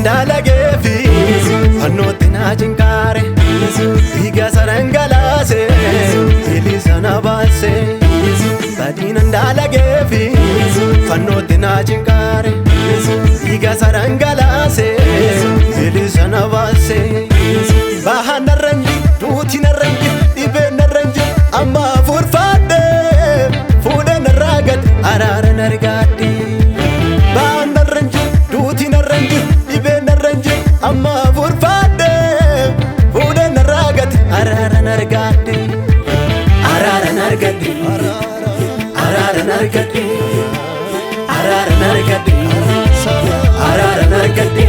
Dalageefi fannootti na cinqaare dhiiga sana dhangalaase bilisa na baase. Badiin dalageefi fannootti na cinqaare dhiiga sana dhangalaase bilisa na baase. Bahaan narra hin jiru duuti narra hin jiru dhibeen narra hin jiru amma furfaadhe fuudhee narraa gad araara nargaadhe. Bahaan narra hin jiru duuti narra hin jiru dhibeen narra hin jiru amma furfaadhe fuudhee narraa gad araara nargaadhe. Araara nargadhe araara nargadhe araara nargadhe araara nargadhe.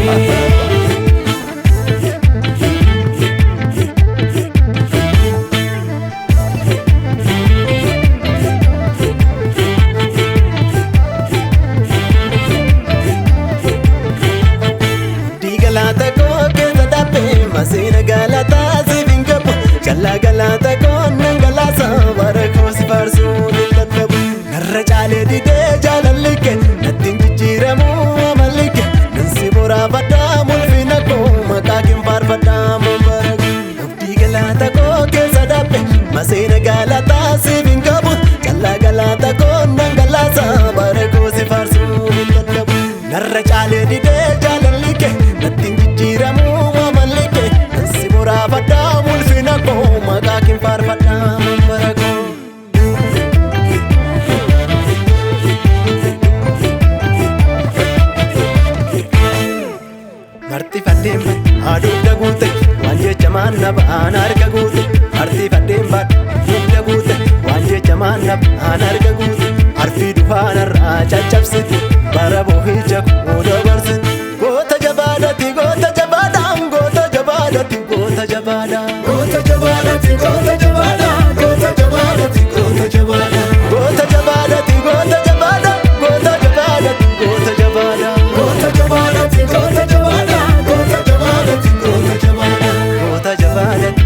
Galaata koo keessa dhaabee maseena galataa siif hin qabu. Jallaa galaata koo nan galaasa bara koo si faarsuu hin dadhabu. Narra caalee didee jaalalli kee natti hin jijjiiramu amalli kee. Nan si boraafadhaa mul'ina koo maqaa kee faarfadhaa bara koo. Abdii galaata koo keessa dhaabee maseena galataa siif hin qabu. Jallaa galaata koo nan galaasa bara koo si faarsuu hin dadhabu. Narra caalee didee jaalalli kee natti hin jijjiiramu amalli kee. Nan si boraafadhaa mul'ina koo maqaa kee faarfadhaa bara koo. Marti fadheen haadhuuf guute waan jecha maan nabaan harka guute. Marti fadheen baadhuuf guute waan jecha maan nabaan harka guute. Arfii dufaanarraa caccabsite bara boohicha koo dabarsite. Goota jabaadhati goota jabaadhaan goota jabaadhati goota jabaadhaan. Goota jabaadhati goota jabaadhaan goota jabaadhati goota jabaadhaan. Goota jabaadhati goota jabaadhaan goota jabaadhati goota jabaadhaan. Goota jabaadhati goota jabaadhaan goota jabaadhati goota jabaadhaan. Goota jabaadhati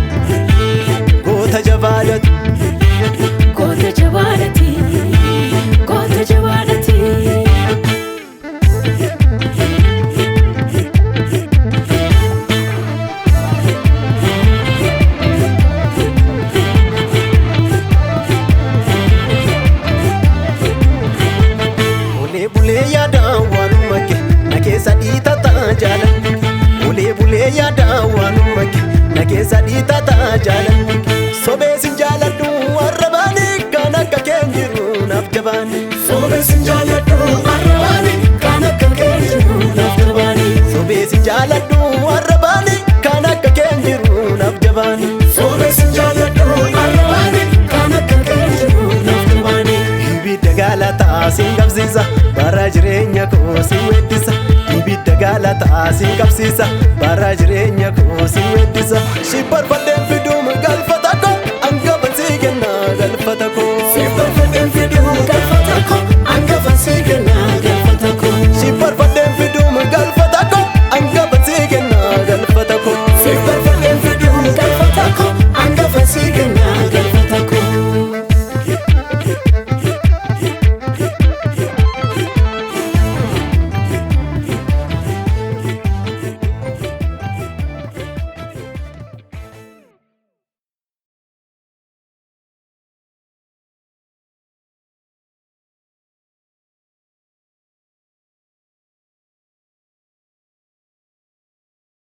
goota jabaadhati. Goota jabaadhati goota jabaadhati. Olee bulee yaadaan waanuma kee na keessa dhiitataa jaalalli kee. Olee bulee yaadaan waanuma kee na keessa dhiitataa jaalalli kee. Sobee sin jaaladhu warra baanii kan akka kee hin jiru naaf jabaani. Soobee sin jaalladhu arrabaani kan akka kee hin jiru naaf jabaani. Sobee sin jaaladhu warra baanii kan akka kee hin jiru naaf jabaani. Soobee sin jaalladhu arrabaani kan akka kee hin jiru naaf jabaani. Ibidda galataa sin qabsiisa bara jireenya koo si weeddisa. Ibidda galataa sin qabsiisa bara jireenya koo si weeddisa. Si barbaadeen fiduuma